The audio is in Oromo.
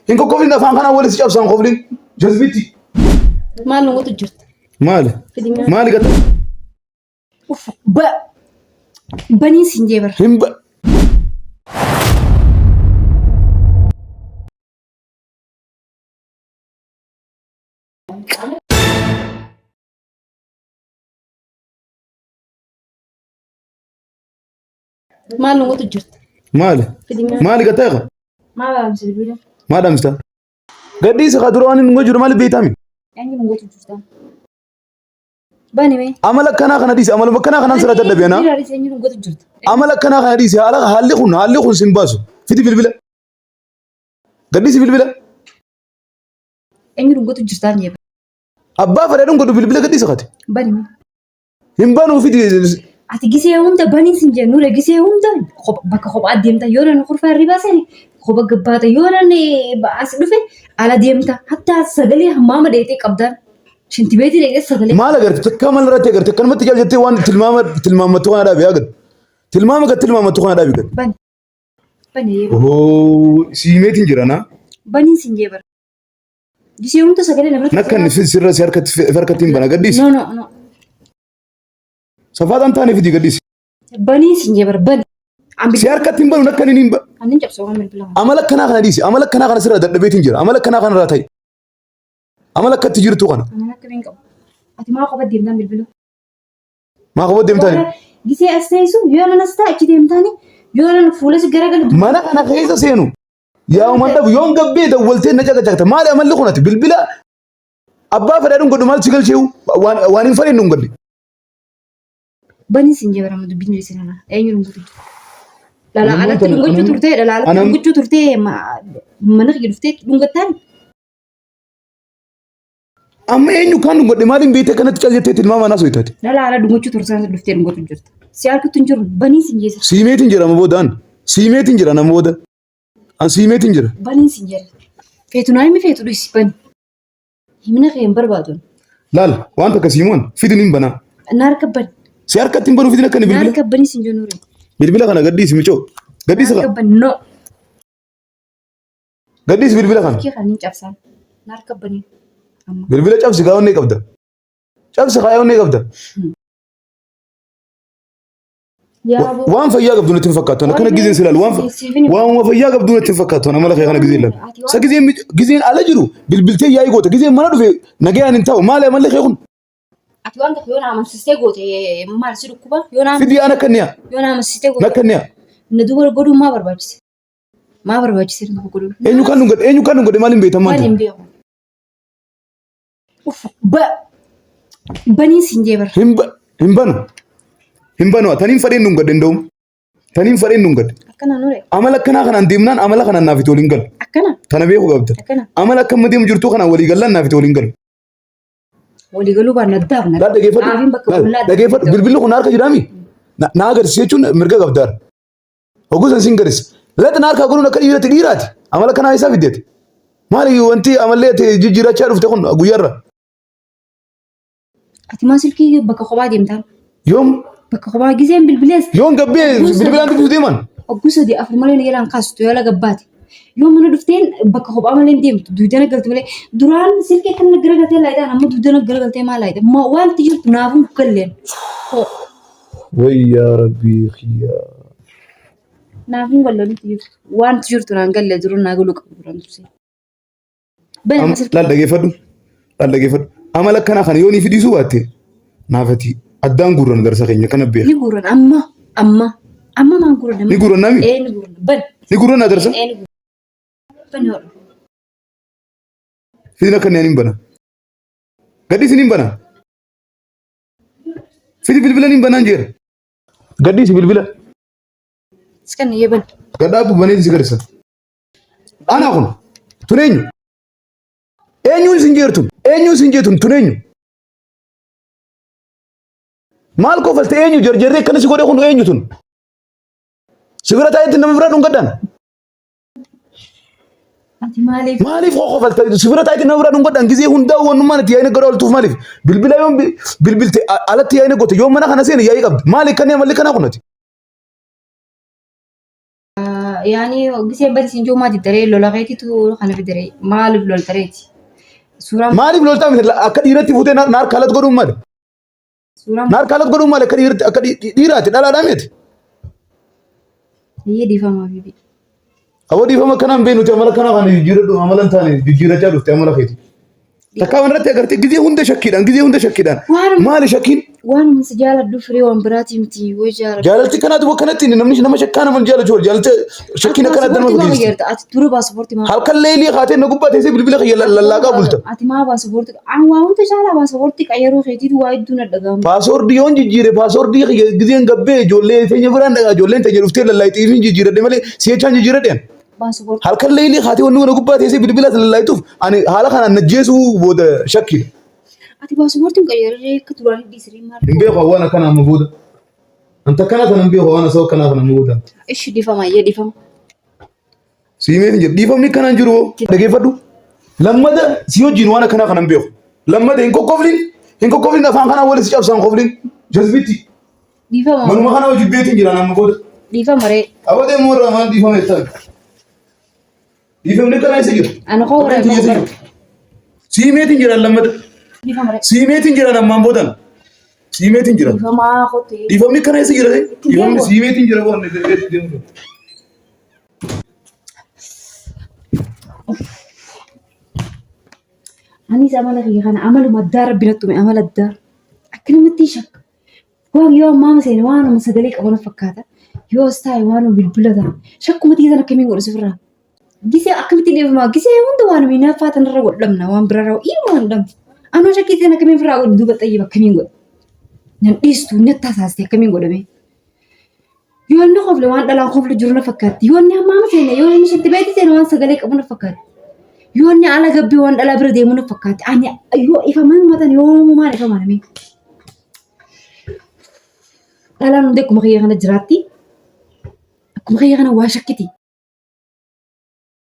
Hin kokkoflin afaan kanaan walitti cabsaan koflin. Jazbitti. Maal nu gootu jirta? Maali? Fidinyaa. Maali gata? Uff ba baniin siin jee bara. Hin ba. Maal nu gootu jirta? Maali? Fidinyaa. Maali gata eega? Maal haamsi bilbila? Maal dhaamsita? Gadhiisi ka dura waan hin jiru maali beektaami? Eenyu nu gootu jirta? Bani mee. Amala akkanaa kana dhiisi amaluma akkanaa kanaan sirra dadhabe anaa. Bilbila dhiisi eenyu nu gootu jirta? Amala akkanaa kana dhiisi haala haalli kun haalli kun sin baasu. Fidi bilbila. Gadhiisi bilbila. Eenyu nu gootu jirta? Abbaa fedhe dhungadhu bilbila gadhiisi kate. Bani mee. Hin banuu fidi. Ati gisee hunda baniin sin jennu re gisee hunda bakka kophaa deemta yoo nan kurfaa hirribaa seene kopha gabbaata yoo nan as dhufe ala deemta hatta sagalee hammaama dheexee qabdaan shintibeetii dheexee sagalee. Maal agarte takka maal irratti agarte akkanumatti jal jettee waan tilmaama tilmaammattu kana dhaabi agarte. Tilmaama gad tilmaammattu kana dhaabi gad. Bani. Bani. Ohoo siimeetiin jira naa. Baniin sin jee bara. Gisee hunda sagalee namarratti. Nakka inni sirra si harkatti harkatti hin bana gadhiisi. No no no. Safaaxaan taane fidi gadhiisi. Banii sin jee bara bani. Si harkatti hin banu nakka inni hin banu. Annin cabsa waan bilbila. Amala akkanaa kana dhiisi. Amala akkanaa kana sirra dadhabeetiin jira. Amala akkanaa kana irraa ta'i. Amala akkatti jirtu kana. Amala akkamiin qabu. Ati maa qofa deemtaan bilbila. Maa qofa deemtaani? Gisee as teessu yoo nan as ta'a achi deemtaani yoo nan fuula si garagalu. Mana kana keessa seenu. Yaa uuman dhabu yoon gabbee dawwaltee na caqacaqta maali amalli kun ati bilbila abbaa fedhaa dhungadhu maal si galcheewu waan waan hin fedhin dhungadhe. Banii sin jee barama dubbiin jirti nana eenyu dhungatu jirti. Dhalaa alatti dhungachuu turtee dhalaa alatti dhungachuu turtee mana kiyya dhuftee dhungattaan. Amma eenyu kaan dhungadhe maaliin beektee kanatti cal jettee tilmaama naas hoitate. Dhalaa ala dhungachuu turtee dhuftee dhungatu jirta. Si harkatti hin jiru banii sin jeesa. Siimeetiin jira nama booda an. Siimeetiin jira nama booda. An siimeetiin jira. Baniin sin jedhe. Feetu naa himi feetu dhisi bani. Himina kee hin barbaadu. Laal waan takka siimoon fidin hin banaa. Na harka bani. Si harkatti hin banuu fidin akka inni Na bilbila. harka bani sin jennu ree. Bilbila kana gadhiisi micoo. Na Gadhiisi harka kana. bani no. Gadhiisi bilbila kana. Kee kan hin cabsaan. Na harka bani. Amma. Bilbila cabsi kaa onnee qabda. Cabsi kaa onnee qabda. Yaa boo. Waan fayyaa qabdu natti hin fakkaatu. Akkana gizeen si ilaalu waan waanuma fayyaa qabdu natti hin fakkaatu. Amala kee kana gizeen ilaalu. Sa gizeen gizeen ala jiru bilbiltee yaa'ii goota. Gizeen mana dhufe nagayaan hin taa'u. Maali amalli kee kun? Ati waan tokko yoo na amansiistee goote maal si dhukkuba? Yoo na Fidii ana kanniya. yoo na amansiistee goote Na kanniya. na duuba godhuun maa barbaachise? Maa barbaachise na duuba godhuun? Eenyu kan dhungadhe eenyu kan dhungadhe maal hin beektan Maal maanta? hin beeku. Uff ba baniin siin jee bara. Hin hin banu. Hin banu. Taniin fadheen dhungadhe hin da'u. Taniin fadheen dhungadhe. Akkana nure. Amala akkanaa kanaan deemnaan amala kanaan naaf itti waliin galu. Akkana. Tana beeku qabda. Akkana. Amala akka amma deemu jirtuu kanaan walii gallaan naaf itti waliin galu. Walii galuu baanna addaaf na. Laal dhageeffadhu. Xaafiin bakka Laal qullaa dhageeffadhu. Bilbilli kun harka jiraami. Na na agarsiisi jechuun mirga qabdaara. Hogguu san siin gadis. Laxi na harkaa godhuun akka dhiiratti dhiiraati. Amala kanaa isaa fiddeeti. Maali wanti amallee ati jijjiirachaa dhufte kun guyyaarra. Ati maa silkii bakka kophaa deemtaan? Yoom Bakka kophaa giseen bilbilees. yoon gabbee bilbilaan dubbisu deeman. Hogguu sadii afur malee na jalaan kaastu yoo lagabbaate. Yoo mana dhufteen bakka kophaa malee hin deemtu duudana galtu malee duraan silkii akkana garagaltee laayidaan amma duudana garagaltee maa laayida wanti jirtu naafuu galleen. Way yaa rabbii kiyya. Naaf hin galle wanti jirtu. Wanti jirtu naan galle jiru naa galuu qabu duraan dursee. Bani Am- silkii. Laal dhageeffadhu. Laal dhageeffadhu. Amala akkanaa kana yoo ni fidhiisuu baatte naafati addaan guurran darsa keenya kana beeka. Ni guuran amma amma amma maan guuran Ni guuran nami? Ee ni guuran bani. Ni guurran na darsa? Ee ni guuran. Bani hodhu. Fidin akka inni hin bana. Gadhiisin hin bana. Fidi bilbila niin banaan jeera. Gadhiisi bilbila. Iskan yeban. Gadhaabbu banee si garisa. Anaa kun tun eenyu? Eenyuun sin jeertun? Eenyuun sin jeertun tun eenyu? Maal kofalte eenyu jarjarree akkana si godhe kun eenyu tun? Si bira taa'etti nama bira dhungadhaan. Ati maaliif? Maaliif kofalta si bira taa'etti nama bira dhungadhaan gizee hundaa wannummaan itti yaa'ina gara oltuuf maaliif? Bilbila yoon bilbilte alatti yaa'ina goote yoo mana kana seene yaa'ii qabdi. Maali kan amalli kanaa kunati? Yaani giseen badi siin jiru maati daree lola keetitu kana fidaree maaliif loltareeti? Suuraan Maaliif loltaa miti akka dhiiratti fuutee na harkaa alatti godhuun maali? suuraan Na harkaa alatti godhuun maali akka dhiiratti akka dhiiraati dhalaadhaa miti. Iyyee dhiifama bibi. Aboo dhiifama akkanaan beeknu nuti amala kanaa kana jijjiiradhu amala hin taane jijjiirachaa dhufte amala keeti. Takkaa wanarratti agartee gizee hunda shakkiidhaan gizee hunda shakkiidhaan Waanuma maali shakkiin waanuma si jaaladhu firii waan biraati miti yoo jaaladhu. jaalalti kanaatu akkanatti namni nama shakkaa nama hin jaalatu jaalalti Ati shakkiin akkanatti nama paaspoortii maa fageessisti. fayyadamta? Ati dura paaspoortii maa Halkan leelii kaatee na gubbaa teessee bilbila kiyya lallaaqaa bulta. Ati maa paaspoortii an waa hunda caalaa paaspoortii qayyaruu keetiitu waa hedduu na dhaga'ama. Paasoordii yoon jijjiire paasoordii kiyya gizeen gabbee ijoollee teenya biraan dhagaa ijoolleen teenya dhuftee lallaayixiifin jijjiiradhe malee si'echaan jijjiiradheen. Paaspoortii Halkan leelii kaatee wanni na gubbaa teessee bilbila lallaayituuf ani haala kanaan najjeesuu booda shakkiidha. Ati paaspoortiin qayyaree akka duraanii dhiisiree maal Hin beeku waan akkanaa amma booda. Anta akkana kana hin beeku waan asoo akkanaa kana amma booda. Ishi dhiifama iyyee dhiifama. Siimee hin jedhu dhiifamni akkanaa hin jiru hoo. Dhageeffadhu. Lammata si wajjin waan akkanaa kana hin beeku. Lammata hin kokkoflin hin kokkoflin afaan kanaa walitti cabsaan koflin. Jazbitti. Dhiifama. Manuma kana hojii beetiin jira nama booda. Dhiifama ree. Abadee immoo irraa maal dhiifama jettan? Dhiifamni akkanaa isa jira. Ana koo warra Kopheen tiyya isa jira. Siimeetiin jira lammata. Dhiifama ree. Siimeetiin jira ammaan boodan. Siimeetiin jira. Dhiifamaa kottu. Dhiifamni akkanaa isa jira. Dhiifamni deemu. siimeetiin jira waan deemu. Anis amala kiyya kana amaluma addaa rabbi natti uume amala addaa. Akka namatti shakka. Waan yoo ammaa seene waanuma sagalee qabu na fakkaata. Yoo as taa'e waanuma bilbila ta'a. Shakkuma tiisan akkamiin godhu sifirraa. Gisee akkamitti dhiifama gisee hunda waanuma hinaaffaa tanarra godhamna waan birarra dhiifama hin dhabnu. Anoo shakkii tiisan akkamiin firraa godhu duuba xayyiba akkamiin godhu. Nan dhiistu natti haasaaste akkamiin godhame. Yoo inni kofle waan dhalaan koflu jiru na fakkaatti. Yoo inni hammaama seene yoo inni shitti beetti seene waan sagalee qabu na fakkaatti. Yoo inni ala gabbee waan dhalaa bira deemu na fakkaatti. Ani yoo ifaman matan yoomumaan ifaman mee. Dhalaan hundi akkuma kiyya kana jiraatti. Akkuma kiyya kana waa shakkiti.